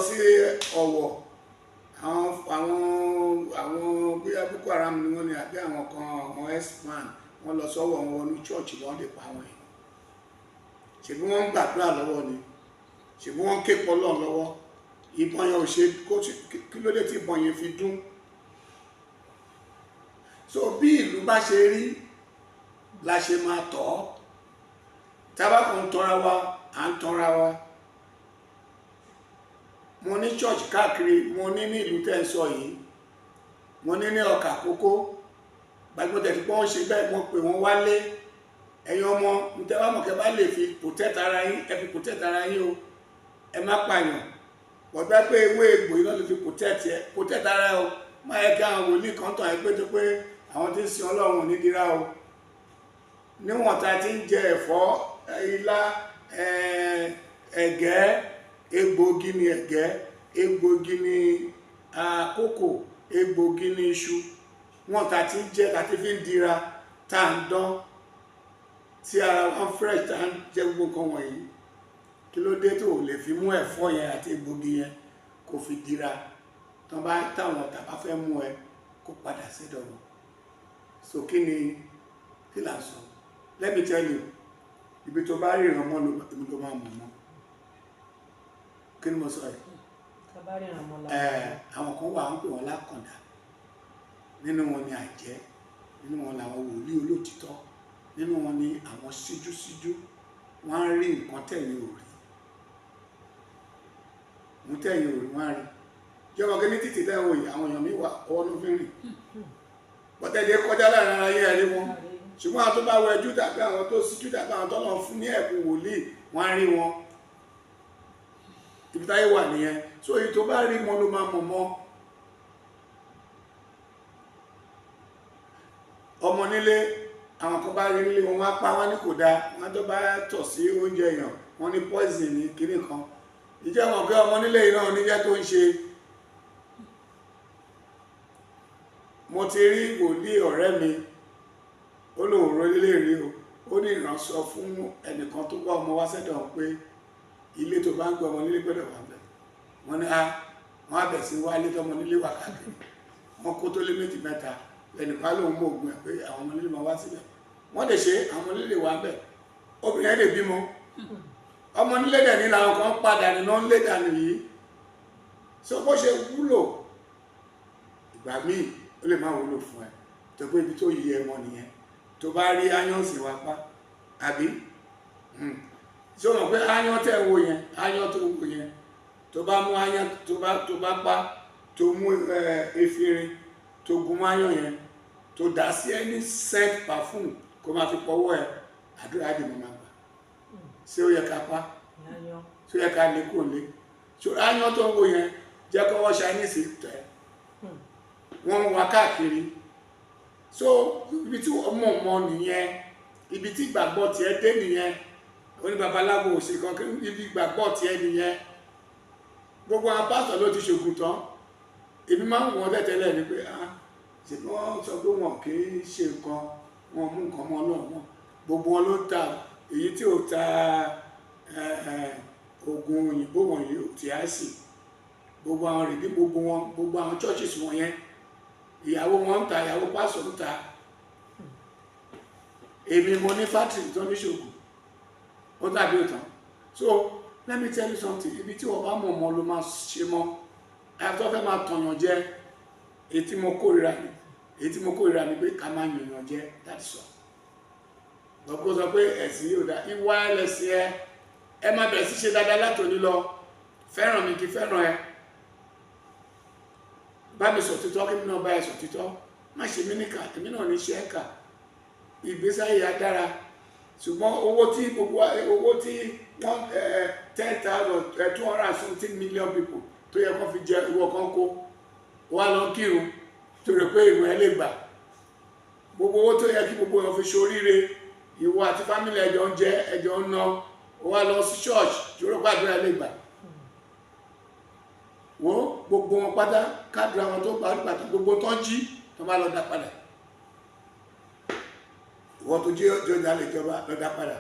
sí Ọ̀wọ̀, àwọn bóyá Boko Haram ni wọ́n ní àbí àwọn kan, àwọn x-man, wọ́n lọ sọ́wọ́ wọn wọnú church, wọ́n lè pa àwọn èèyàn. Ṣèbí wọ́n ń gbàdúrà lọ́wọ́ ni, ṣèbí wọ́n ń ké pọlọ́ lọ́wọ́. Ìbọn yẹn ò ṣe kó, kí ló dé tí ìbọn yẹn fi dún? So bí ìlú bá ṣe rí la ṣe máa tọ̀ ọ́. Tábàkùn ń tọ́ra wa, à ń tọ́ra wa. Mo ní church káàkiri, mo ní ní ìlú tẹ́ ń sọ yìí, mo ní ní Ọkà Àkókó. Gbàgbọ́ tẹ̀ tí wọ́n ṣe bẹ́ẹ̀, mo pè wọ́n wálé. Ẹ̀yin ọmọ ntẹ́ bá mọ̀ kẹ́ bá lè fi protect ara yín, ẹ fi protect ara yín o, ẹ má pààyàn. Bọ̀dá pé ewé egbò yìí náà lè fi protect ẹ, protect ara ẹ o. Má yẹ kí àwọn wòlíì kan tàn ẹ pé tó pé àwọn tí ń sin Ọlọ́run ò ní dira o. Níwọ̀n tá a ti ń jẹ ẹ̀fọ́, ilá, ẹ̀gẹ́, egbòogi ni ẹ̀gẹ́, egbòogi ni kókò, egbòogi ni iṣu. Wọ́n tá a ti ń jẹ, tá a ti fi ń dira, tá a ń dán, tí ara wọn fresh, tá a ń jẹ gbogbo nǹkan wọ̀nyí, kí ló dé tó lè fi mú ẹ̀fọ́ yẹn àti egbòogi yẹn kó fi dira? Tán bá táwọn tàbá fẹ́ mú ẹ, kó padà sídọ̀ wọn. So kí ni kí là ń sọ? Let me tell you, ibi tó bá rí ìrànmọ́ ló máa mọ̀ mọ́. Kí ni mo sọ yìí? Tá bá ríran mọ́ la. Ẹ àwọn kan wà, wọ́n pè wọ́n lákàndá. Nínú wọn ni àjẹ́, nínú wọn làwọn wòlíì olótìtọ́, nínú wọn ni àwọn síjúsíjú. Wọ́n á rí nǹkan tẹ̀yìn ò rí, mú tẹ̀yìn ò rí, wọ́n á rí. Jọba kí ní títì tẹ́wọ̀ yìí, àwọn èèyàn mi wà, ọwọ́ ló fi ń rìn bọ́tẹ́lẹ̀ kọjá láàrin ara yẹn rí wọn. Ṣùgbọ́n àwọn tó bá wẹjú tàbí àwọn tó síjú tàbí àwọn tó lọ fún ní ẹ̀bùn wòlíì, wọ́n á rí wọn. Ibi táyé wà nìyẹn. So èyí tó bá rí wọn ló máa mọ̀ mọ́. Ọmọ nílé, àwọn kan bá rí nílé wọn, wá pa wọn ní kò dáa. Wọn tó bá tọ̀ sí oúnjẹ èèyàn, wọn ní poison ní kinní kan. Ìjẹ́ wọn pé ọmọ nílé yìí náà oníjẹ́ tó ń ṣe. Mo ti rí wòlíì ọ̀rẹ́ mi, ó lóun rọ ilé rí o. Ó ní ìránṣọ fún ẹnìkan tó wá ọmọ wá sẹ́dọ̀ pé ilé tó bá ń gbé ọmọ nílé gbọ́dọ̀ wà bẹ̀. Wọ́n ní a wọ́n á bẹ̀ sí wá ilé tọmọ nílé wà káàkiri. Wọ́n kó tó lé méjì mẹ́ta, ẹnìkan lòun mọ ògùn ẹ̀ pé àwọn ọmọ nílé máa wá síbẹ̀. Wọ́n lè ṣe àwọn ọmọ nílé wà bẹ̀, obìnrin ẹ̀ lè bímọ. Ọmọ nílé dẹ̀ ní làwọn kan padà nínú ńlé dànù yìí. So bó ṣe wúlò ìgbà míì, ó lè má wúlò fún ẹ tó pé ibi tó yí ẹ wọn nìyẹn. Tó bá rí áyán sì wá pa àbí ṣé o mọ̀ pé áyán tẹ̀ ń wo yẹn, áyán tó wo yẹn, tó bá mú áyán, tó bá pa, tó mú efinrin, tó gun mọ́ áyán yẹn, tó dà sí ẹni scent perfume, kó máa fi pọwọ́ ẹ, àdúrà dì mọ́ máa gbà. Ṣé ó yẹ ká pa? Yányán. Ṣé ó yẹ ká lé kúrò lé? Ṣé áyán tó ń wo yẹn jẹ́ kọ́wọ́ Chinese tẹ̀ wọ́n ń wá káàkiri? So ibi tí ọmọ ọmọ nìyẹn, ibi tí ìgbàgbọ́ tiẹ̀ dé nìyẹn. Oní babaláwo ò ṣe kan, ibi ìgbàgbọ́ tiẹ̀ nìyẹn. Gbogbo àwọn pásítọ̀ ló ti ṣògùn tán. Èmi máa ń wọ́n tẹ́tẹ́lẹ̀ ni pé, ah, ṣe bí wọ́n sọ pé wọn kì í ṣe nǹkan, wọn mú nǹkan mọ́ Ọlọ́run wọn. Gbogbo wọn ló ta èyí tí ò ta oògùn òyìnbó wọ̀nyí tí a sì gbogbo àwọn rìdí, gbogbo wọn, gbogbo àwọn churches wọn yẹn, ìyàwó wọn ń ta, ìyàwó pásítọ̀ ń ta. Èmi mo ní factory tó ní ṣògùn, ó tàbí òtán. So let me tell you something, ibi tí wọ́n bá mọ̀ mọ́ ló máa ṣe mọ́. Àyàtọ̀ fẹ́ máa tọ̀yàn jẹ. Èyí tí mo kórìíra ni pé ká máa yànyàn jẹ. That's all. Gbogbo sọ pé ẹ̀sìn yóò dá ìwà ẹlẹ́sìn ẹ, ẹ má bẹ̀rẹ̀ sí ṣe dáadáa látòní lọ. Fẹ́ràn mi kí fẹ́ràn ẹ, bá mi sọ títọ́, kí mi náà bá ẹ sọ títọ́. Má ṣe mí níkà, èmi náà ní ṣe é kà. Ìgbésí ayé á dára. Ṣùgbọ́n owó tí gbogbo owó tí wọ́n 10,000, 200 and something million people tó yẹ kó fi jẹ, ìwọ kan kó wá lọ kírun tó rò pé ìrun ẹ lè gbà. Gbogbo owó tó yẹ kí gbogbo èèyàn fi ṣoríire, ìwọ àti family ẹjọ ń jẹ, ẹjọ ń ná. Ó wá lọ sí church tó rò pé àdúrà lè gbà. Wo gbogbo wọn pátá, kádùrà wọn tó gbà nígbà tó gbogbo tó ń jí tó bá lọ dá padà. Ìwọ tó jí jọjà lè jọba lọ dá padà.